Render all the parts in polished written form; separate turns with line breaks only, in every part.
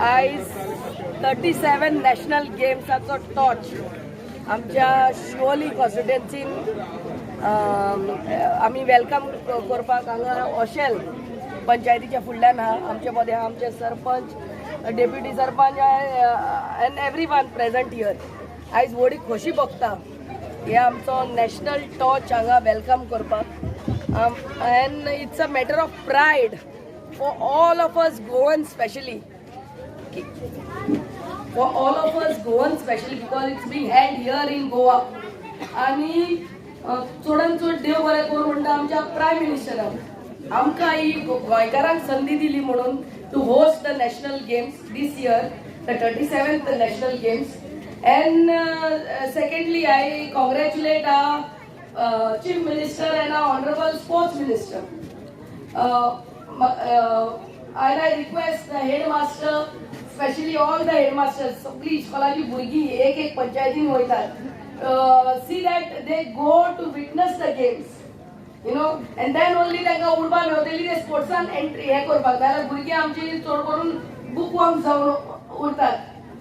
आयज 37 national गेम्साचो torch आमच्या शिवोली कॉन्स्टिट्युएन्सीन आमी welcome करपाक हांगा ओशेल पंचायतीच्या फुडल्यान आहा. आमचे मदें आहा आमचे sarpanch, deputy sarpanch and everyone present here. आयज व्हडली खोशी भोगता हे आमचो नॅशनल टॉर्च हांगा welcome करपाक and it's a matter of pride for all of us Goan, specially for all of us Goan specially because it's being held here in Goa. आणि चडान चड देव बरें करूं म्हणटा आमच्या प्रायम मिनिस्टराक, आमकां ही गोंयकारांक संदी दिली म्हणून to host the national games this year, the 37th national games. And secondly, I congratulate our chief minister and our honourable sports minister and I request the headmaster, especially all the headmasters, सगळी इस्कॉलाची भुरगीं एक एक पंचायतीन वयतात, see that they go to witness the games and then only तांकां उर्बा मेवतली ते स्पोर्ट्सान entry हें करपाक. नाजाल्यार भुरगीं आमची चड करून बुक वर्म जावन उरतात.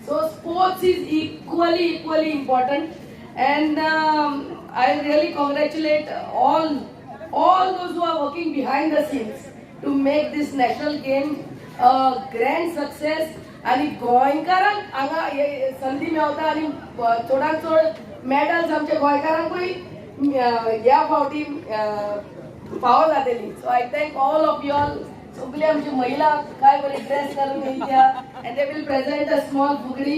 So sports is equally equally important and I really congratulate all those who are working behind the scenes to make this national game a grand success. आणि गोंयकारांक हांगा हे संदी मेवता आनी चडांत चड मेडल्स आमच्या गोंयकारांकूय ह्या फावटी फावो जातली. So I thank all of you all. सगळी आमची महिला काय बरी ड्रेस घालून येयल्या and they will present a small Fugdi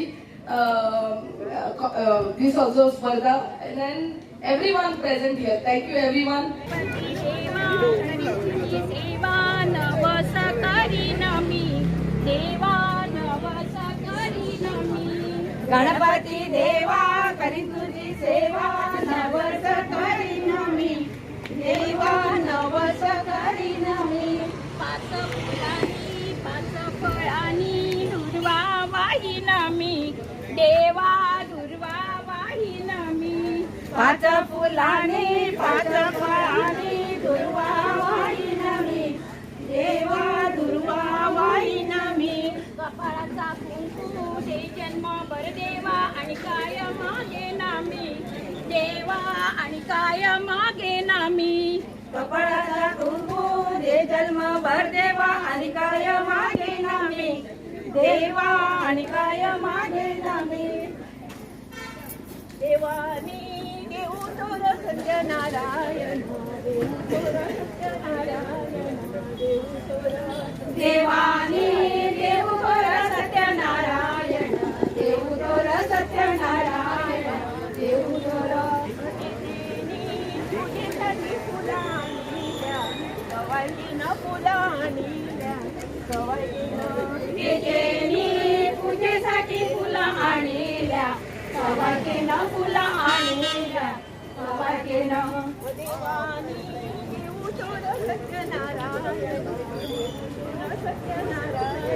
this also स्पर्धा and then everyone present here. Thank you, everyone.
सेवा नवस करीन मी, देवा नवस करीन मी.
गणपती देवा, करीन तुझी सेवा, नवस करीन मी, देवा नवस करीन मी.
पाच फुलांनी पाच फळांनी दुर्वा वाहीन मी, देवा दुर्वा वाहीन मी.
पाच फुलांनी पाच फळांनी दुर्वा वाहीन मी, देवा दुर्वा वाहीन मी.
कपाळाचा कुंकू दे जन्म बर देवा, आणि काय मागे मी, देवा आणि काय मागे मी.
कपाळाचा कुंकू दे जन्म भर देवा, आणि काय मागे मी, देवा आणि काय मागे मी.
देवानी देऊ थोर सत्यनारायण, देऊ थोर सत्यनारायण, देऊ थोर.
देवानी देऊ थोर सत्यनारायण, देऊ थोर सत्यनारायण, देऊ थोर.
पूजेसाठी फुलं आणिल्या, सवाईनं फुलं आणिल्या, सवाईनं.
पूजेनी पूजेसाठी फुलं आणिल्या, सवाईनं फुलं आणिल्या, सवाईनं.
देवानी देऊ थोर सत्यनारायण, देऊ थोर सत्यनारायण.